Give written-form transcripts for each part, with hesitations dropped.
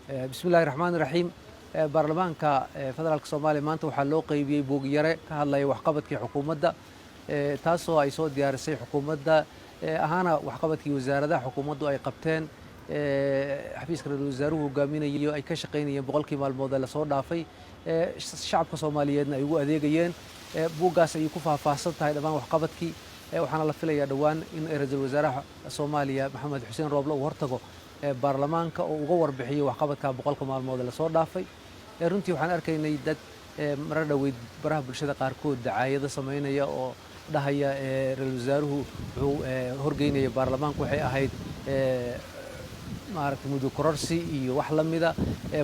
Bismillahi raxmaani raxiim. Baarlamaanka Federaalka Soomaaliya maanta waxaa loo qeybiyey buugyare ka hadlaya waxqabadkii xukuumadda, taasoo ay soo diyaarisay xukuumadda, ahaana waxqabadkii wasaaradaha xukuumaddu ay qabteen, xafiiska ra-iisul wasaaruhu hogaaminayo, ay ka shaqaynayeen 100-kii maalmood ee lasoo dhaafay, shacabka Soomaaliyeedna ay ugu adeegayeen. Buuggaas ayay ku faahfaahsan tahay dhammaan waxqabadkii. Waxaana la filayaa dhowaan in ra-iisul wasaaraha Soomaaliya, Maxamed Xuseen Rooble, uu hortago baarlamaanka oo uga warbixiyo waxqabadka 100-ka maalmood ee lasoo dhaafay. Runtii waxaan arkaynay dad marar dhoweyd baraha bulshada qaarkood dacaayado samaynaya oo dhahaya ra-iisul wasaaruhu wuxuu horgeynaya baarlamaanku waxay ahayd maaragtay muddo kororsi iyo wax la mida,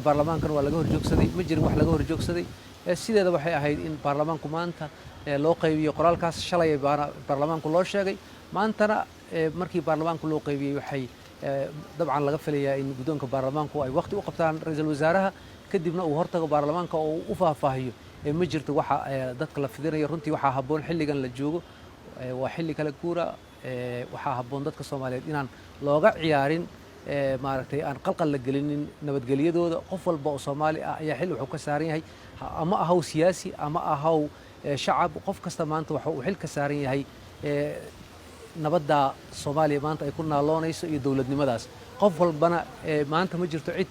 baarlamaankana waa laga horjoogsaday. Ma jirin wax laga horjoogsaday. Sideeda waxay ahayd in baarlamaanku maanta loo qaybiyo qoraalkaas. Shalay baana baarlamaanku loo sheegay. Maantana markii baarlamaanku loo qaybiyey, waxay dabcan laga filayaa in guddoonka baarlamaanku ay waqti u qabtaan ra-iisul wasaaraha, kadibna uu hortago baarlamaanka oo uu u faahfaahiyo. Ma jirto waxa dadka la fidinayo. Runtii waxaa habboon, xilligan la joogo waa xilli kala guura, waxaa habboon dadka Soomaaliyeed inaan looga ciyaarin, maaragtay, aan qalqal la gelinin nabadgelyadooda. Qof walba oo Soomaali ah ayaa xil wuxuu ka saaran yahay, ama ahaw siyaasi ama ahaw shacab, qof kasta maanta waxa uu xil ka saaran yahay nabadda Soomaaliya maanta ay ku naaloonayso iyo dowladnimadaas. Qof walbana maanta ma jirto cid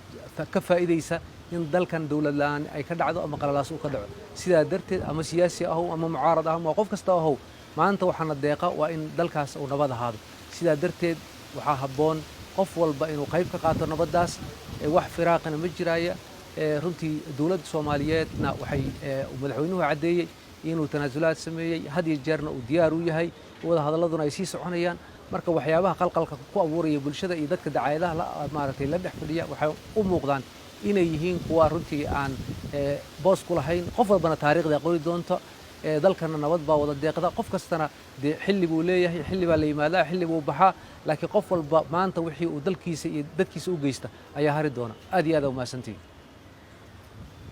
ka faa'iidaysa in dalkan dowlad la'aan ay ka dhacdo ama qalalaas uu ka dhaco. Sidaa darteed, ama siyaasi ahow ama mucaarad ahow ama qof kasta ahow, maanta waxaana deeqa waa in dalkaas uu nabad ahaado. Sidaa darteed waxaa habboon qof walba inuu qayb ka qaato nabaddaas. Wax firaaqana ma jiraaya. Runtii dowladda Soomaaliyeedna waxay madaxweynuhu caddeeyey inuu tanaasulaad sameeyey, had iyo jeerna uu diyaar u yahay, wada hadalladuna ay sii soconayaan. Marka waxyaabaha qalqalka ku abuuraya bulshada iyo dadka dacaayadaha maaragtay la dhex fadhiya waxay u muuqdaan inay yihiin kuwa runtii aan boos ku lahayn. Qof walbana taariikhda qori doonta. Dalkana nabad baa wada deeqda. Qof kastana dee xilli buu leeyahay, xilli baa la yimaadaa, xilli buu baxaa, laakiin qof walba maanta wixii uu dalkiisa iyo dadkiisa u geysta ayaa hari doona. Aad iyo aad aa umahadsantihin.